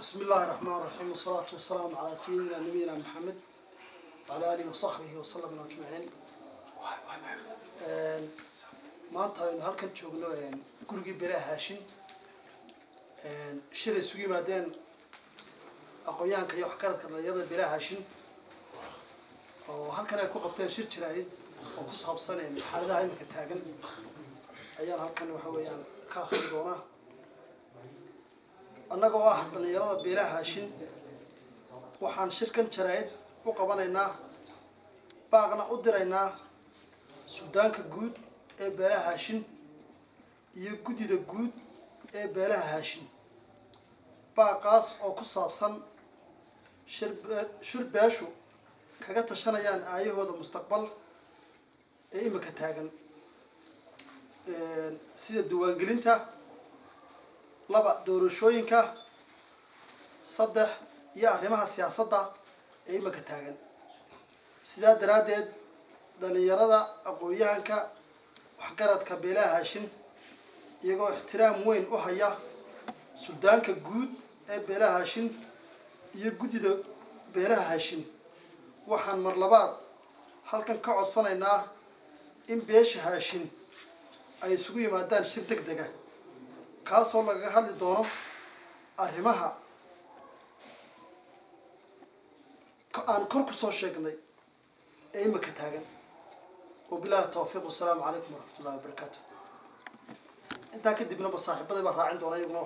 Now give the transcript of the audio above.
بسم الله الرحمن الرحيم، والصلاة والسلام على سيدنا نبينا محمد وعلى آله وصحبه وسلم أجمعين. Maanta aynu halkan joogno gurigii Beelaha Haashin, shir ay isugu yimaadeen aqoonyahanka iyo waxgaradka dhalinyarada Beelaha Haashin, oo halkan ay ku qabteen shir jaraa'id oo ku saabsan xaaladaha iminka taagan, ayaan halkan waxa weeyaan ka akhri doonaa. Annaga oo ah dhalinyarada Beelaha Haashin, waxaan shirkan jaraa'id u qabanaynaa, baaqna u diraynaa suldaanka guud ee Beelaha Haashin iyo guddida guud ee Beelaha Haashin, baaqaas oo ku saabsan shir beeshu kaga tashanayaan aayahooda mustaqbal ee imika taagan, sida diiwaangelinta, laba, doorashooyinka, saddex, iyo arrimaha siyaasadda ee imika taagan. Sidaa daraaddeed, dhalinyarada, aqoon-yahanka, waxgaradka Beelaha Haashin, iyagoo ixtiraam weyn u haya suldaanka guud ee Beelaha Haashin iyo guddida Beelaha Haashin, waxaan mar labaad halkan ka codsanaynaa in beesha Haashin ay isugu yimaadaan shir deg dega, kaasoo lagaga hadli doono arrimaha aan kor kusoo sheegnay ee imika taagan. Wabillahi tawfiiq, wasalaamu calaykum waraxmat ullahi wabarakaatu. Intaa kadibnaba saaxiibaday baan raacin doona iyaguna.